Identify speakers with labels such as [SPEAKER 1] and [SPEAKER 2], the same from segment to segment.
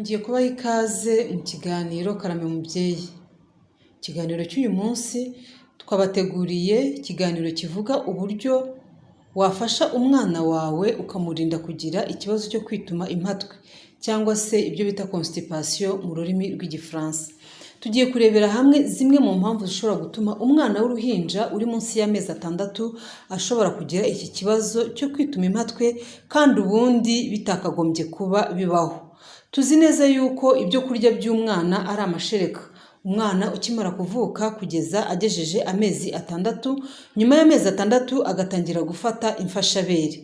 [SPEAKER 1] Ngiye kubaha ikaze mu kiganiro Karame Mubyeyi. Ikiganiro cy'uyu munsi twabateguriye ikiganiro kivuga uburyo wafasha umwana wawe ukamurinda kugira ikibazo cyo kwituma impatwe cyangwa se ibyo bita constipation mu rurimi rw'Igifaransa. Tugiye kurebera hamwe zimwe mu mpamvu zishobora gutuma umwana w'uruhinja uri munsi y'amezi 6 ashobora kugira iki kibazo cyo kwituma impatwe kandi ubundi bitakagombye kuba bibaho. Tuzi neza yuko ibyo kurya by'umwana ari amashereka. Umwana ukimara kuvuka kugeza agejeje amezi 6, nyuma y'amezi 6 agatangira gufata imfashabere.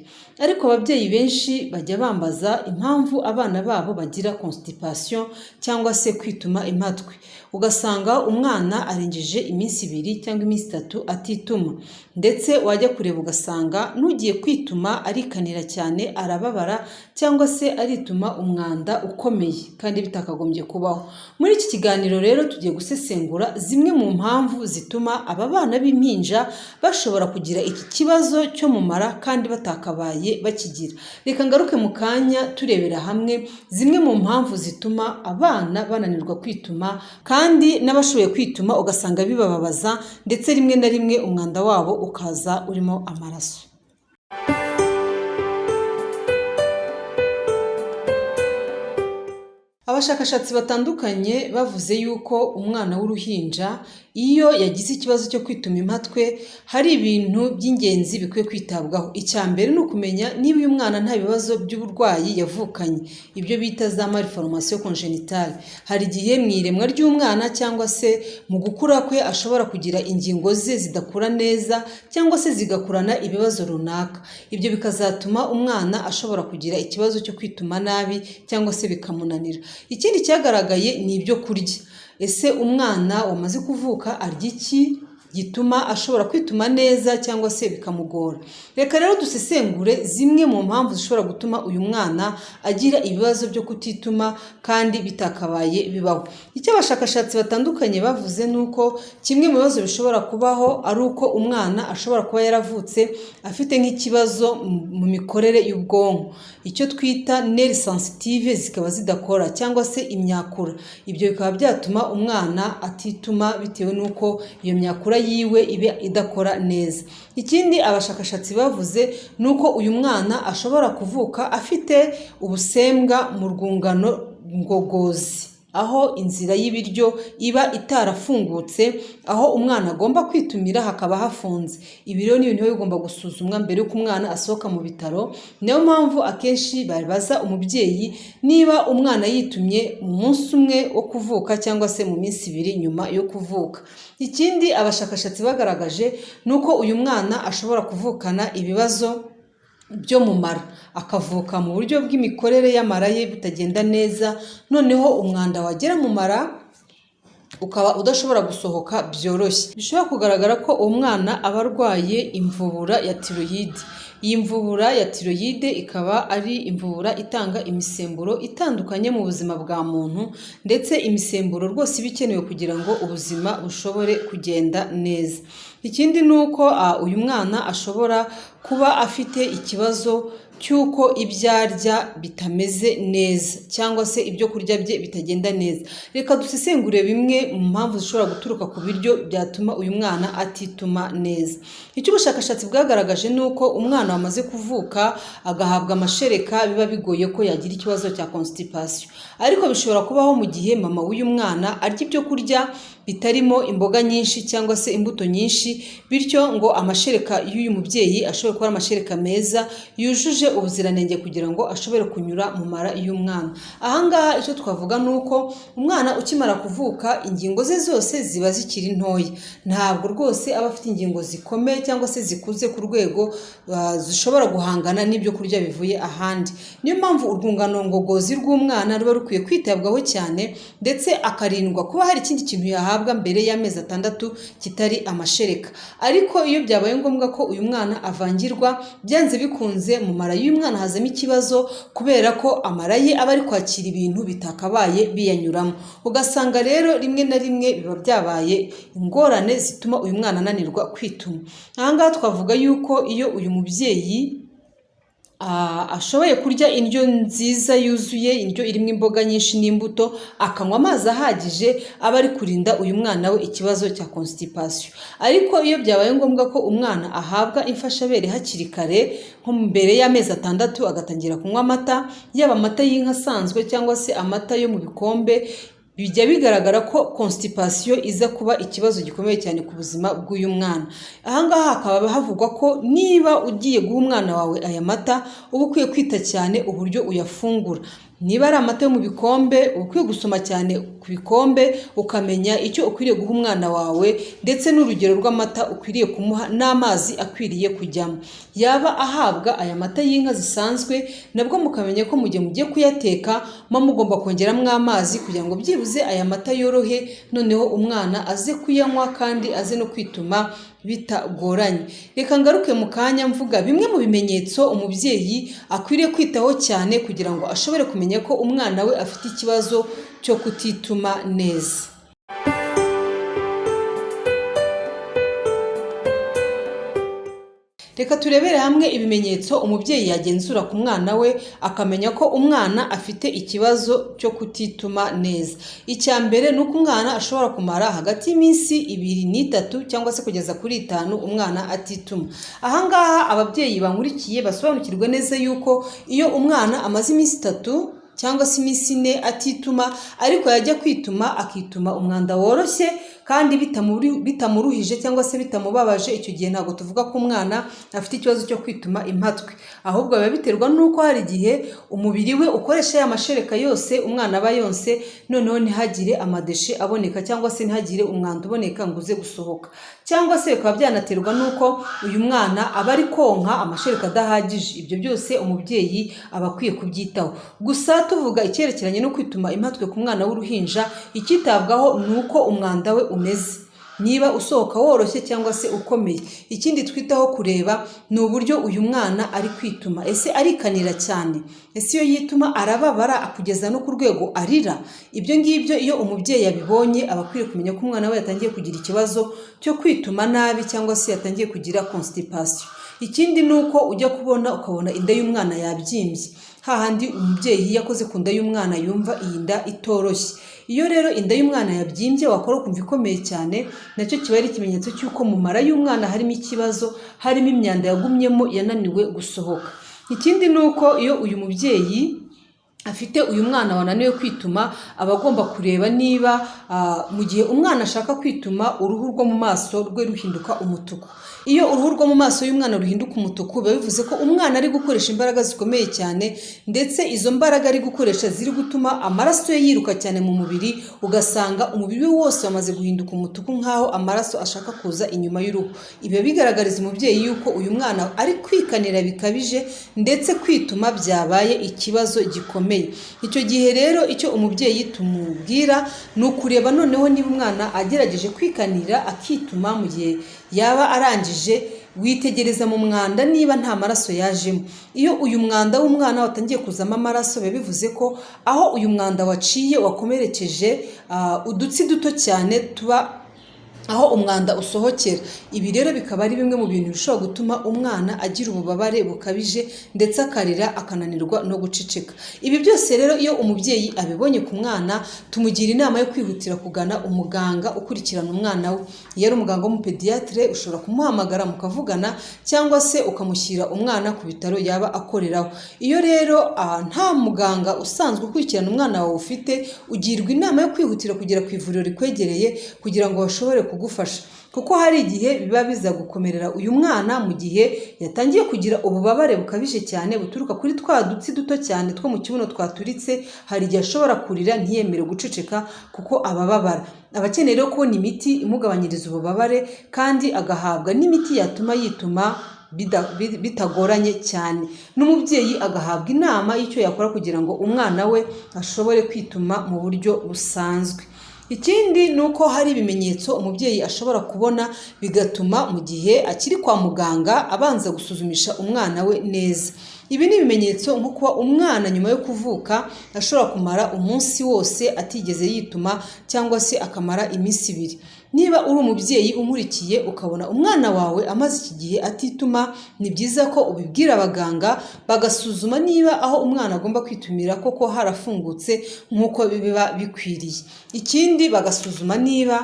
[SPEAKER 1] Ariko ababyeyi benshi bajya bambaza impamvu abana babo bagira constipation cyangwa se kwituma impatwe. Ugasanga umwana arengeje iminsi 2 cyangwa iminsi 3 atituma, ndetse wajya kureba ugasanga n'ugiye kwituma arikanira cyane, arababara cyangwa se arituma umwanda ukomeye kandi bitakagombye kubaho. Muri iki kiganiro rero tugiye gusesengura zimwe mu mpamvu zituma aba bana b'impinja bashobora kugira iki kibazo cyo mu mara kandi batakabaye bakigira. Reka ngaruke mu kanya turebera hamwe zimwe mu mpamvu zituma abana bananirwa kwituma kandi n'abashoboye kwituma ugasanga bibababaza, ndetse rimwe na rimwe umwanda wabo ukaza urimo amaraso. Abashakashatsi batandukanye bavuze yuko umwana w'uruhinja iyo yagize ikibazo cyo kwituma impatwe hari ibintu by'ingenzi bikwiye kwitabwaho. Icya mbere ni ukumenya niba uyu mwana nta bibazo by'uburwayi yavukanye, ibyo bita za malformation congénitale. Hari igihe mu iremwa ry'umwana cyangwa se mu gukura kwe ashobora kugira ingingo ze zidakura neza cyangwa se zigakurana ibibazo runaka. Ibyo bikazatuma umwana ashobora kugira ikibazo cyo kwituma nabi cyangwa se bikamunanira. Ikindi cyagaragaye ni ibyo kurya. Ese umwana wamaze kuvuka arya iki gituma ashobora kwituma neza cyangwa se bikamugora? Reka rero dusesengure zimwe mu mpamvu zishobora gutuma uyu mwana agira ibibazo byo kutituma kandi bitakabaye bibaho. Icyo abashakashatsi batandukanye bavuze ni uko kimwe mu bibazo bishobora kubaho ari uko umwana ashobora kuba yaravutse afite nk'ikibazo mu mikorere y'ubwonko, icyo twita nerfs sensitive zikaba zidakora cyangwa se imyakura. Ibyo bikaba byatuma umwana atituma bitewe n'uko iyo myakura yiwe iba idakora neza. Ikindi abashakashatsi bavuze ni uko uyu mwana ashobora kuvuka afite ubusembwa mu rwungano ngogozi, aho inzira y'ibiryo iba itarafungutse, aho umwana agomba kwitumira hakaba hafunze. Ibi rero ni ibintu biba bigomba gusuzumwa mbere y'uko umwana asohoka mu bitaro. Niyo mpamvu akenshi babaza umubyeyi niba umwana yitumye mu munsi umwe wo kuvuka cyangwa se mu minsi 2 nyuma yo kuvuka. Ikindi abashakashatsi bagaragaje ni uko uyu mwana ashobora kuvukana ibibazo byo mu mara, akavuka mu buryo bw'imikorere y'amara ye butagenda neza, noneho umwanda wagera mu mara ukaba udashobora gusohoka byoroshye. Bishobora kugaragara ko uwo mwana aba arwaye imvubura ya tiroyide. Iyi mvubura ya tiroyide ikaba ari imvubura itanga imisemburo itandukanye mu buzima bwa muntu, ndetse imisemburo rwose iba ikenewe kugira ngo ubuzima bushobore kugenda neza. Ikindi ni uko uyu mwana ashobora kuba afite ikibazo cy'uko ibyo arya bitameze neza cyangwa se ibyo kurya bye bitagenda neza. Reka dusesengure bimwe mu mpamvu zishobora guturuka ku biryo byatuma uyu mwana atituma neza. Icyo ubushakashatsi bwagaragaje ni uko umwana wamaze kuvuka agahabwa amashereka biba bigoye ko yagira ikibazo cya constipation. Ariko bishobora kubaho mu gihe mama w'uyu mwana arya ibyo kurya bitarimo imboga nyinshi cyangwa se imbuto nyinshi, bityo ngo amashereka y'uyu mubyeyi ashobore kuba amashereka meza yujuje ubuziranenge kugira ngo ashobore kunyura mu mara y'umwana. Aha ngaha icyo twavuga ni uko umwana ukimara kuvuka ingingo ze zose ziba zikiri ntoya, ntabwo rwose aba afite ingingo zikomeye cyangwa se zikuze ku rwego zishobora guhangana n'ibyo kurya bivuye ahandi. Niyo mpamvu urwungano ngogozi rw'umwana ruba rukwiye kwitabwaho cyane, ndetse akarindwa kuba hari ikindi kintu yahabwa mbere y'amezi 6 kitari amashereka. Ariko iyo byabaye ngombwa ko uyu mwana avangirwa, byanze bikunze mu mara y'uyu mwana hazamo ikibazo, kubera ko amara ye aba ari kwakira ibintu bitakabaye biyanyuramo. Ugasanga rero rimwe na rimwe biba byabaye ingorane zituma uyu mwana ananirwa kwituma. Aha ngaha twavuga yuko iyo uyu mubyeyi Ashoboye kurya indyo nziza yuzuye, indyo irimo imboga nyinshi n'imbuto, akanywa amazi ahagije, aba ari kurinda uyu mwana we ikibazo cya constipation. Ariko iyo byabaye ngombwa ko umwana ahabwa imfashabere hakiri kare, nko mbere y'amezi 6, agatangira kunywa amata, yaba amata y'inka asanzwe cyangwa se amata yo mu bikombe, bijya bigaragara ko constipation iza kuba ikibazo gikomeye cyane ku buzima bw'uyu mwana. Ahangaha hakaba havugwa ko niba ugiye guha umwana wawe aya mata, uba ukwiye kwita cyane uburyo uyafungura. Niba ari amata yo mu bikombe, uba ukwiye gusoma cyane ku bikombe, ukamenya icyo ukwiriye guha umwana wawe, ndetse n'urugero rw'amata ukwiriye kumuha n'amazi akwiriye kujyamo. Yaba ahabwa aya mata y'inka zisanzwe, nabwo mukamenya ko mu gihe mugiye kuyateka muba mugomba kongeramo amazi kugira ngo byibuze aya mata yorohe, noneho umwana aze kuyanywa kandi aze no kwituma bitagoranye. Reka ngaruke mu kanya mvuga bimwe mu bimenyetso umubyeyi akwiriye kwitaho cyane kugira ngo ashobore kumenya ko umwana we afite ikibazo cyo kutituma neza. Reka turebere hamwe ibimenyetso umubyeyi yagenzura ku mwana we, akamenya ko umwana afite ikibazo cyo kutituma neza. Icya mbere ni uko umwana ashobora kumara hagati y'iminsi 2 n'3 cyangwa se kugeza kuri 5 umwana atituma. Ahangaha ababyeyi bankurikiye basobanukirwe neza yuko iyo umwana amaze iminsi 3 cyangwa se iminsi 4 atituma, ariko yajya kwituma akituma umwanda woroshye kandi bitamuruhije cyangwa se bitamubabaje, icyo gihe ntabwo tuvuga ko umwana afite ikibazo cyo kwituma impatwe. Ahubwo biba biterwa n'uko hari igihe umubiri we ukoresha ya mashereka yose umwana aba yonse, noneho ntihagire amadeshe aboneka cyangwa se ntihagire umwanda uboneka ngo uze gusohoka. Cyangwa se bikaba byanaterwa n'uko uyu mwana aba ari konka amashereka adahagije. Ibyo byose umubyeyi aba akwiye kubyitaho. Gusa tuvuga icyerekeranye no kwituma impatwe ku mwana w'uruhinja, icyitabwaho ni uko umwanda we umeze, niba usohoka woroshye cyangwa se ukomeye. Ikindi twitaho kureba ni uburyo uyu mwana ari kwituma. Ese arikanira cyane? Ese iyo yituma arababara kugeza no ku rwego arira? Ibyo ngibyo iyo umubyeyi yabibonye, aba akwiye kumenya ko umwana we yatangiye kugira ikibazo cyo kwituma nabi cyangwa se yatangiye kugira constipation. Ikindi ni uko ujya kubona ukabona inda y'umwana yabyimbye, hahandi umubyeyi iyo akoze ku nda y'umwana yumva iyi nda itoroshye. Iyo rero inda y'umwana yabyimbye, wakora ukumva ikomeye cyane, nacyo kiba ari ikimenyetso cy'uko mu mara y'umwana harimo ikibazo, harimo imyanda yagumyemo yananiwe gusohoka. Ikindi ni uko iyo uyu mubyeyi afite uyu mwana wananiwe kwituma, aba agomba kureba niba mu gihe umwana ashaka kwituma uruhu rwo mu maso rwe ruhinduka umutuku. Iyo uruhu rwo mu maso y'umwana ruhinduka umutuku, biba bivuze ko umwana ari gukoresha imbaraga zikomeye cyane, ndetse izo mbaraga ari gukoresha ziri gutuma amaraso ye yiruka cyane mu mubiri, ugasanga umubiri we wose wamaze guhinduka umutuku nk'aho amaraso ashaka kuza inyuma y'uruhu. Ibi bigaragariza umubyeyi yuko uyu mwana ari kwikanira bikabije, ndetse kwituma byabaye ikibazo gikomeye. Icyo gihe rero icyo umubyeyi tumubwira ni ukureba noneho niba umwana agerageje kwikanira akituma, mu gihe yaba arangije witegereza mu mwanda niba nta maraso yajemo. Iyo uyu mwanda w'umwana watangiye kuzamo amaraso, biba bivuze ko aho uyu mwanda waciye wakomerekeje udutsi duto cyane tuba aho umwanda usohokera. Ibi rero bikaba ari bimwe mu bintu bishobora gutuma umwana agira ububabare bukabije, ndetse akarira akananirwa no guceceka. Ibi byose rero iyo umubyeyi abibonye ku mwana, tumugira inama yo kwihutira kugana umuganga ukurikirana umwana we. Iyo ari umuganga w'umupediyatire, ushobora kumuhamagara mukavugana, cyangwa se ukamushyira umwana ku bitaro yaba akoreraho. Iyo rero nta muganga usanzwe ukurikirana umwana wawe ufite, ugirwa inama yo kwihutira kugera ku ivuriro rikwegereye kugira ngo bashobore kugufasha, kuko hari igihe biba biza gukomerera uyu mwana mu gihe yatangiye kugira ububabare bukabije cyane buturuka kuri twa dutsi duto cyane two mu kibuno twaturitse. Hari igihe ashobora kurira ntiyemere guceceka kuko abababara. Aba akeneye rero kubona imiti imugabanyiriza ububabare, kandi agahabwa n'imiti yatuma yituma bitagoranye cyane, n'umubyeyi agahabwa inama y'icyo yakora kugira ngo umwana we ashobore kwituma mu buryo busanzwe. Ikindi ni uko hari ibimenyetso umubyeyi ashobora kubona bigatuma mu gihe akiri kwa muganga abanza gusuzumisha umwana we neza. Ibi ni ibimenyetso nko kuba umwana nyuma yo kuvuka ashobora kumara umunsi wose atigeze yituma, cyangwa se akamara iminsi 2. Niba uri umubyeyi unkurikiye ukabona umwana wawe amaze iki gihe atituma, ni byiza ko ubibwira abaganga bagasuzuma niba aho umwana agomba kwitumira koko harafungutse nk'uko biba bikwiriye. Ikindi, bagasuzuma niba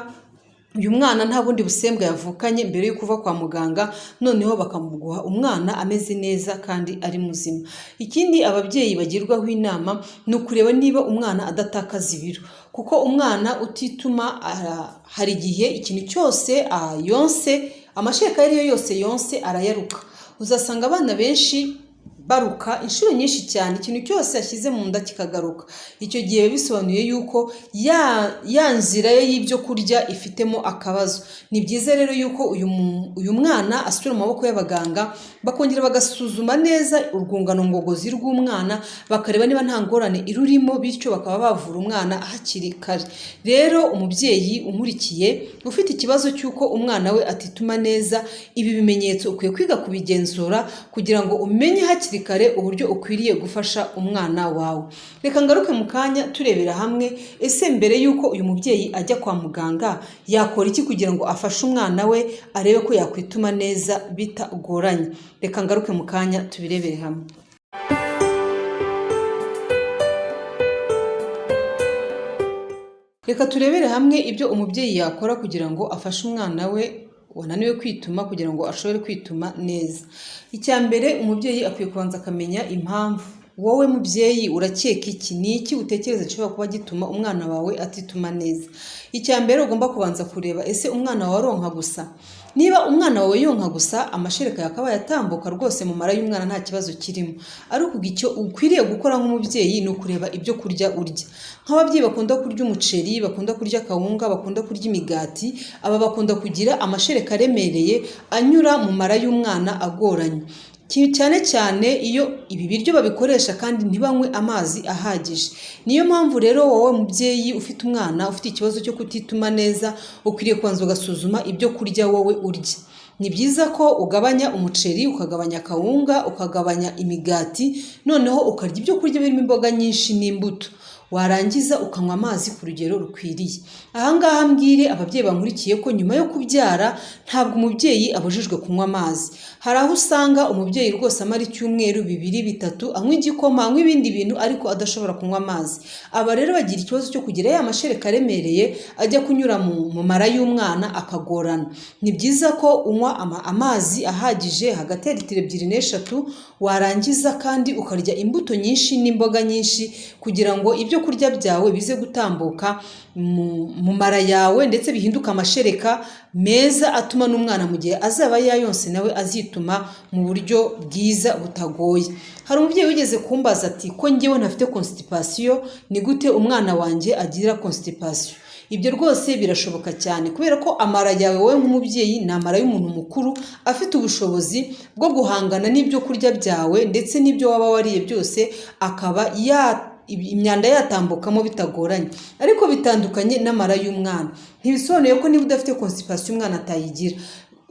[SPEAKER 1] uyu mwana nta bundi busembwa yavukanye mbere yo kuva kwa muganga, noneho bakamuguha umwana ameze neza kandi ari muzima. Ikindi ababyeyi bagirwaho inama ni ukureba niba umwana adatakaza ibiro, kuko umwana utituma hari igihe ikintu cyose yonse, amashereka ayo ari yo yose yonse, arayaruka. Uzasanga abana benshi baruka inshuro nyinshi cyane, ikintu cyose yashyize mu nda kikagaruka. Icyo gihe biba bisobanuye yuko ya nzira ye y'ibyo kurya ifitemo akabazo. Ni byiza rero yuko uyu mwana asubira mu maboko y'abaganga, bakongera bagasuzuma neza urwungano ngogozi rw'umwana, bakareba niba nta ngorane irurimo, bityo bakaba bavura umwana hakiri kare. Rero umubyeyi unkurikiye ufite ikibazo cy'uko umwana we atituma neza, ibi bimenyetso ukwiye kwiga kubigenzura kugira ngo umenye hakiri kare uburyo ukwiriye gufasha umwana wawe. Reka ngaruke mu kanya turebera hamwe ese mbere y'uko uyu mubyeyi ajya kwa muganga yakora iki kugira ngo afashe umwana we arebe ko yakwituma neza bitagoranye. Reka ngaruke mu kanya tubirebere hamwe. Reka turebere hamwe ibyo umubyeyi yakora kugira ngo afashe umwana we wananiwe kwituma kugira ngo ashobore kwituma neza. Icya mbere, umubyeyi akwiye kubanza akamenya impamvu. Wowe mubyeyi, urakeka iki? Ni iki utekereza gishobora kuba gituma umwana wawe atituma neza? Icya mbere ugomba kubanza kureba, ese umwana wawe aronka gusa? Niba umwana wawe yonka gusa, amashereka yakabaye atambuka rwose mu mara y'umwana, nta kibazo kirimo. Ariko icyo ukwiriye gukora nk'umubyeyi ni ukureba ibyo kurya urya. Nk'ababyeyi bakunda kurya umuceri, bakunda kurya akawunga, bakunda kurya imigati, aba bakunda kugira amashereka aremereye anyura mu mara y'umwana agoranye, cyane cyane iyo ibi biryo babikoresha kandi ntibanywe amazi ahagije. Niyo mpamvu rero wowe mubyeyi ufite umwana ufite ikibazo cyo kutituma neza, ukwiriye kubanza ugasuzuma ibyo kurya wowe urya. Ni byiza ko ugabanya umuceri, ukagabanya akawunga, ukagabanya imigati, noneho ukarya ibyo kurya birimo imboga nyinshi n'imbuto, warangiza ukanywa amazi ku rugero rukwiriye. Ahangaha mbwire ababyeyi bankurikiye ko nyuma yo kubyara ntabwo umubyeyi abujijwe kunywa amazi. Hari aho usanga umubyeyi rwose amara icyumweru, 2, 3 anywa igikoma, anywa ibindi bintu, ariko adashobora kunywa amazi. Aba rero bagira ikibazo cyo kugira ya mashereka aremereye ajya kunyura mu mara y'umwana akagorana. Ni byiza ko unywa amazi ahagije, hagati ya litiro 2 n'3, warangiza kandi ukarya imbuto nyinshi n'imboga nyinshi kugira ngo ibyo kurya byawe bize gutambuka mu mara yawe, ndetse bihinduke amashereka meza atuma n'umwana mu gihe azaba yayonse nawe azituma mu buryo bwiza butagoye. Hari umubyeyi wigeze kumbaza ati: "Ko njyewe ntafite constipation, ni gute umwana wanjye agira constipation?" Ibyo rwose birashoboka cyane, kubera ko amara yawe wowe nk'umubyeyi ni amara y'umuntu mukuru afite ubushobozi bwo guhangana n'ibyo kurya byawe ndetse n'ibyo waba wariye byose, akaba imyanda yatambukamo bitagoranye. Ariko bitandukanye n'amara y'umwana. Ntibisobanuye ko niba udafite constipation umwana atayigira.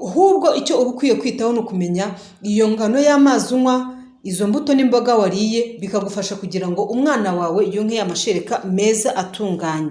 [SPEAKER 1] Ahubwo icyo uba ukwiye kwitaho ni ukumenya iyo ngano y'amazi unywa, izo mbuto n'imboga wariye, bikagufasha kugira ngo umwana wawe yonke amashereka meza atunganye.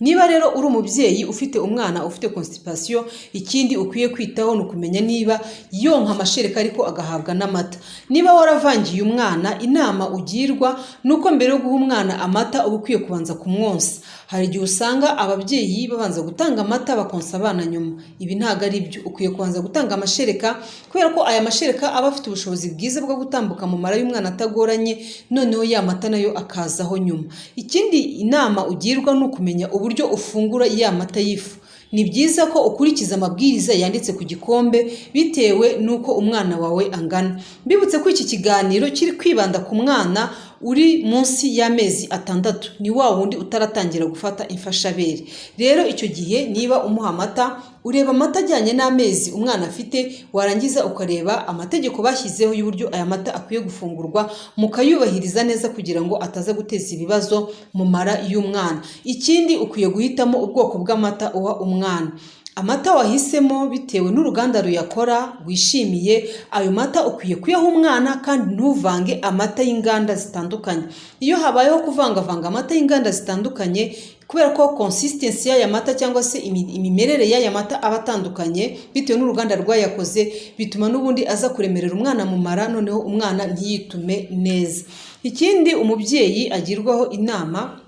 [SPEAKER 1] Niba rero uri umubyeyi ufite umwana ufite constipation, ikindi ukwiye kwitaho ni ukumenya niba yonka amashereka ariko agahabwa n'amata. Niba waravangiye umwana, inama ugirwa ni uko mbere yo guha umwana amata uba ukwiye kubanza kumwonsa. Hari igihe usanga ababyeyi babanza gutanga amata bakonsa abana nyuma. Ibi ntabwo ari byo. Ukwiye kubanza gutanga amashereka, kubera ko aya mashereka aba afite ubushobozi bwiza bwo gutambuka mu mara y'umwana atagoranye, noneho ya mata nayo akazaho nyuma. Ikindi inama ugirwa ni ukumenya uburyo ufungura ya mata y'ifu. Ni byiza ko ukurikiza amabwiriza yanditse ku gikombe bitewe n'uko umwana wawe angana. Mbibutse ko iki kiganiro kiri kwibanda ku mwana uri munsi y'amezi 6, ni wa wundi utaratangira gufata imfashabere. Rero icyo gihe niba umuha amata, ureba amata ajyanye n'amezi umwana afite, warangiza ukareba amategeko bashyizeho y'uburyo aya mata akwiye gufungurwa, mukayubahiriza neza kugira ngo ataza guteza ibibazo mu mara y'umwana. Ikindi, ukwiye guhitamo ubwoko bw'amata uha umwana. Amata wahisemo bitewe n'uruganda ruyakora wishimiye, ayo mata ukwiye kuyaha umwana, kandi ntuvange amata y'inganda zitandukanye. Iyo habayeho kuvangavanga amata y'inganda zitandukanye, Kubera ko consistency y'aya mata cyangwa se imimerere y'aya mata aba atandukanye bitewe n'uruganda rwayakoze, bituma n'ubundi aza kuremerera umwana mu mara, noneho umwana ntiyitume neza. Ikindi umubyeyi agirwaho inama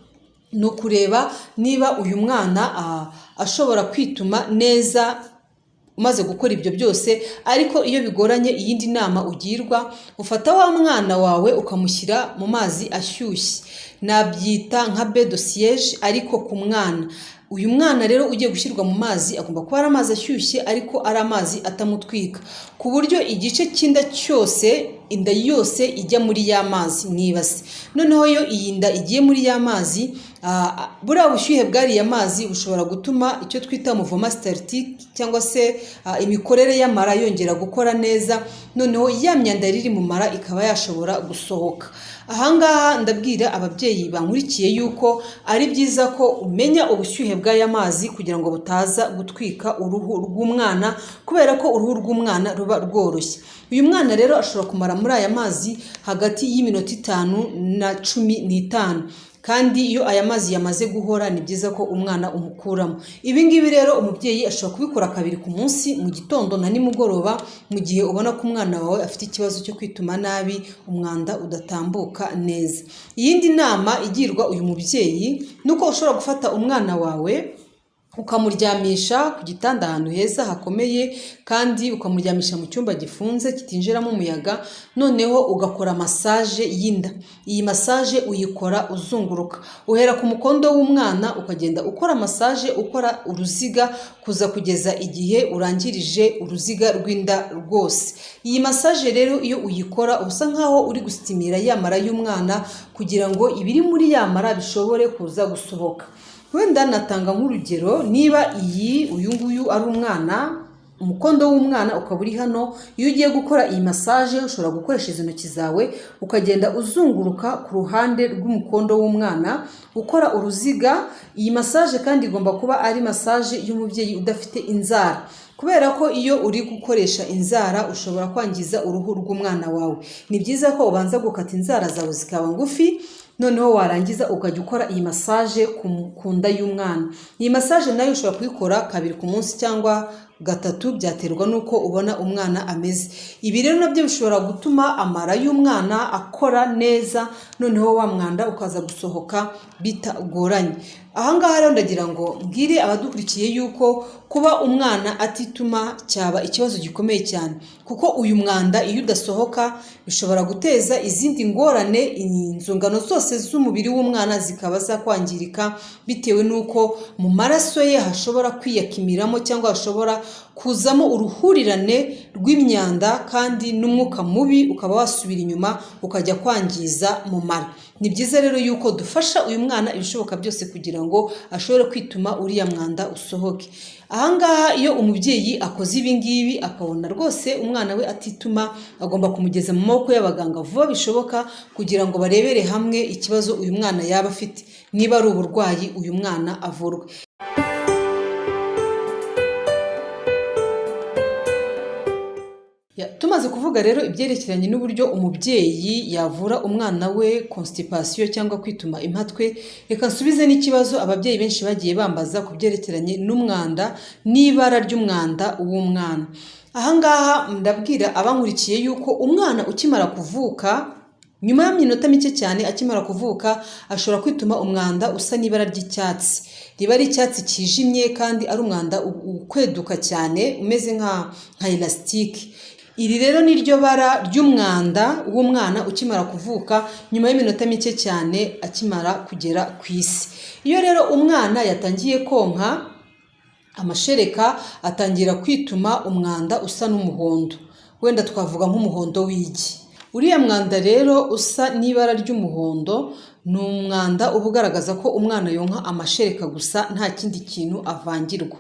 [SPEAKER 1] ni ukureba niba uyu mwana ashobora kwituma neza umaze gukora ibyo byose. Ariko iyo bigoranye, iyindi nama ugirwa, ufata wa mwana wawe ukamushyira mu mazi ashyushye, nabyita nka bain de siège ariko ku mwana. Uyu mwana rero ugiye gushyirwa mu mazi agomba kuba ari amazi ashyushye, ariko ari amazi atamutwika, ku buryo igice cy'inda cyose, inda yose ijya muri ya mazi mu ibasi. Noneho iyo iyi nda igiye muri ya mazi, buriya bushyuhe bw'ariya mazi bushobora gutuma icyo twita mouvement peristaltique cyangwa se imikorere y'amara yongera gukora neza, noneho ya myanda iri mu mara ikaba yashobora gusohoka. Ahangaha ndabwira ababyeyi bankurikiye yuko ari byiza ko umenya ubushyuhe bw'aya mazi kugira ngo butaza gutwika uruhu rw'umwana, kubera ko uruhu rw'umwana ruba rworoshye. Uyu mwana rero ashobora kumara muri aya mazi hagati y'iminota 5 na 15, kandi iyo aya mazi yamaze guhora ni byiza ko umwana umukuramo. Ibi ngibi rero umubyeyi ashobora kubikora kabiri ku munsi, mu gitondo na nimugoroba, mu gihe ubona ko umwana wawe afite ikibazo cyo kwituma nabi, umwanda udatambuka neza. Iyindi nama igirwa uyu mubyeyi ni uko ushobora gufata umwana wawe ukamuryamisha ku gitanda ahantu heza hakomeye, kandi ukamuryamisha mu cyumba gifunze kitinjiramo umuyaga, noneho ugakora massage y'inda. Iyi massage uyikora uzunguruka, uhera ku mukondo w'umwana ukagenda ukora massage, ukora uruziga kuza kugeza igihe urangirije uruziga rw'inda rwose. Iyi massage rero iyo uyikora usa nkaho uri gusitimira ya mara y'umwana kugira ngo ibiri muri ya mara bishobore kuza gusohoka. Wenda natanga nk'urugero, niba iyi uyu nguyu ari umwana, umukondo w'umwana ukaba uri hano, iyo ugiye gukora iyi massage ushobora gukoresha izi ntoki zawe ukagenda uzunguruka ku ruhande rw'umukondo w'umwana ukora uruziga. Iyi massage kandi igomba kuba ari massage y'umubyeyi udafite inzara, kubera ko iyo uri gukoresha inzara ushobora kwangiza uruhu rw'umwana wawe. Ni byiza ko ubanza gukata inzara zawe zikaba ngufi, noneho warangiza ukajya ukora iyi massage ku nda y'umwana. Iyi massage nayo ushobora kuyikora kabiri ku munsi cyangwa gatatu, byaterwa n'uko ubona umwana ameze. Ibi rero nabyo bishobora gutuma amara y'umwana akora neza, noneho wa mwanda ukaza gusohoka bitagoranye. Ahangaha rero ndagira ngo mbwire abadukurikiye yuko kuba umwana atituma cyaba ikibazo gikomeye cyane, kuko uyu mwanda iyo udasohoka bishobora guteza izindi ngorane, inzungano zose z'umubiri w'umwana zikaba zakwangirika bitewe n'uko mu maraso ye hashobora kwiyakimiramo cyangwa hashobora kuzamo uruhurirane rw'imyanda, kandi n'umwuka mubi ukaba wasubira inyuma ukajya kwangiza mu mara. Ni byiza rero yuko dufasha uyu mwana ibishoboka byose kugira ngo ashobore kwituma, uriya mwanda usohoke. Ahangaha iyo umubyeyi akoze ibi ngibi akabona rwose umwana we atituma, agomba kumugeza mu maboko y'abaganga vuba bishoboka kugira ngo barebere hamwe ikibazo uyu mwana yaba afite, niba ari uburwayi uyu mwana avurwe. Tumaze kuvuga rero ibyerekeranye n'uburyo umubyeyi yavura umwana we constipation cyangwa kwituma impatwe, reka nsubize n'ikibazo ababyeyi benshi bagiye bambaza ku byerekeranye n'umwanda n'ibara ry'umwanda w'umwana. Ahangaha ndabwira abankurikiye yuko umwana ukimara kuvuka, nyuma y'iminota mike cyane akimara kuvuka, ashobora kwituma umwanda usa n'ibara ry'icyatsi, riba ari icyatsi cyijimye kandi ari umwanda ukweduka cyane, umeze nka elastique. Iri rero ni ryo bara ry'umwanda w'umwana ukimara kuvuka, nyuma y'iminota mike cyane akimara kugera ku isi. Iyo rero umwana yatangiye konka amashereka, atangira kwituma umwanda usa n'umuhondo, wenda twavuga nk'umuhondo w'igi. Uriya mwanda rero usa n'ibara ry'umuhondo ni umwanda uba ugaragaza ko umwana yonka amashereka gusa, nta kindi kintu avangirwa.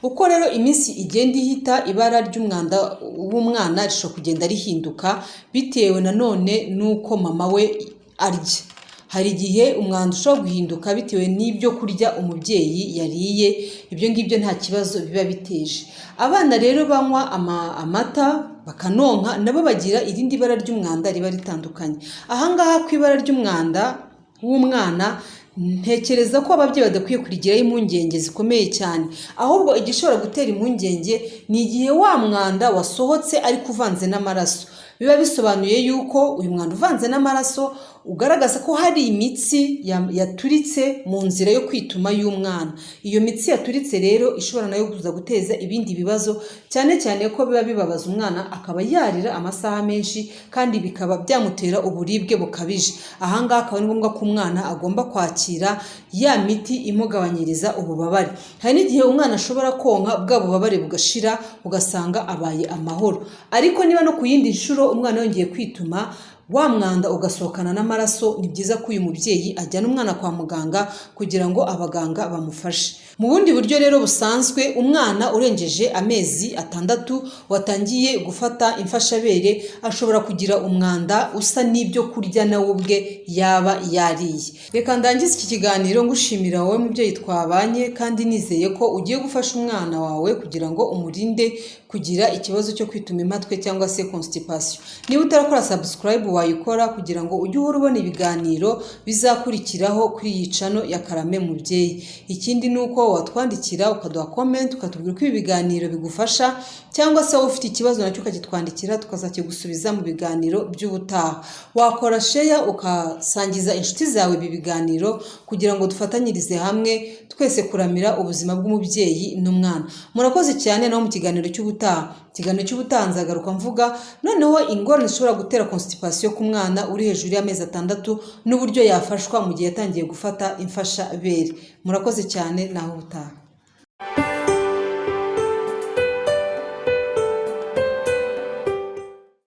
[SPEAKER 1] Uko rero iminsi igenda ihita, ibara ry'umwanda w'umwana rishobora kugenda rihinduka bitewe nanone n'uko mama we arya. Hari igihe umwanda ushobora guhinduka bitewe n'ibyo kurya umubyeyi yariye, ibyo ngibyo nta kibazo biba biteje. Abana rero banywa amata bakanonka nabo bagira irindi bara ry'umwanda riba ritandukanye. Ahangaha ku ibara ry'umwanda w'umwana Ntekereza ko ababyeyi badakwiye kurigiraho impungenge zikomeye cyane. Ahubwo igishobora gutera impungenge ni igihe wa mwanda wasohotse ariko uvanze n'amaraso. Biba bisobanuye yuko uyu mwanda uvanze n'amaraso ugaragaza ko hari imitsi yaturitse mu nzira yo kwituma y'umwana. Iyo mitsi yaturitse rero ishobora nayo kuza guteza ibindi bibazo, cyane cyane ko biba bibabaza umwana, akaba yarira amasaha menshi, kandi bikaba byamutera uburibwe bukabije. Ahangaha akaba ari ngombwa ko umwana agomba kwakira ya miti imugabanyiriza ububabare. Hari n'igihe umwana ashobora konka, bwa bubabare bugashira, ugasanga abaye amahoro. Ariko niba no ku yindi nshuro umwana yongeye kwituma, wa mwanda ugasohokana n'amaraso, ni byiza ko uyu mubyeyi ajyana umwana kwa muganga kugira ngo abaganga bamufashe. Mu bundi buryo rero busanzwe, umwana urengeje amezi 6 watangiye gufata imfashabere ashobora kugira umwanda usa n'ibyo kurya nawe ubwe yaba yariye. Reka ndangize iki kiganiro ngushimira wowe mubyeyi twabanye, kandi nizeye ko ugiye gufasha umwana wawe kugira ngo umurinde kugira ikibazo cyo kwituma impatwe cyangwa se constipation. Niba utarakora subscribe, wayikora kugira ngo ujye uhora ubona ibiganiro bizakurikiraho kuri iyi channel ya Karame Mubyeyi. Ikindi ni uko watwandikira, ukaduha comment, ukatubwira uko ibi biganiro bigufasha, cyangwa se wowe ufite ikibazo nacyo ukakitwandikira, tukazakigusubiza mu biganiro by'ubutaha. Wakora share, ukasangiza inshuti zawe ibi biganiro kugira ngo dufatanyirize hamwe twese kuramira ubuzima bw'umubyeyi n'umwana. Murakoze cyane. Naho mu kiganiro cy'ubutaha, ikiganiro cy'ubutaha nzagaruka mvuga noneho ingorane zishobora gutera constipation ku mwana uri hejuru y'amezi 6 n'uburyo yafashwa mu gihe yatangiye gufata imfashabere. Murakoze cyane, naho ubutaha.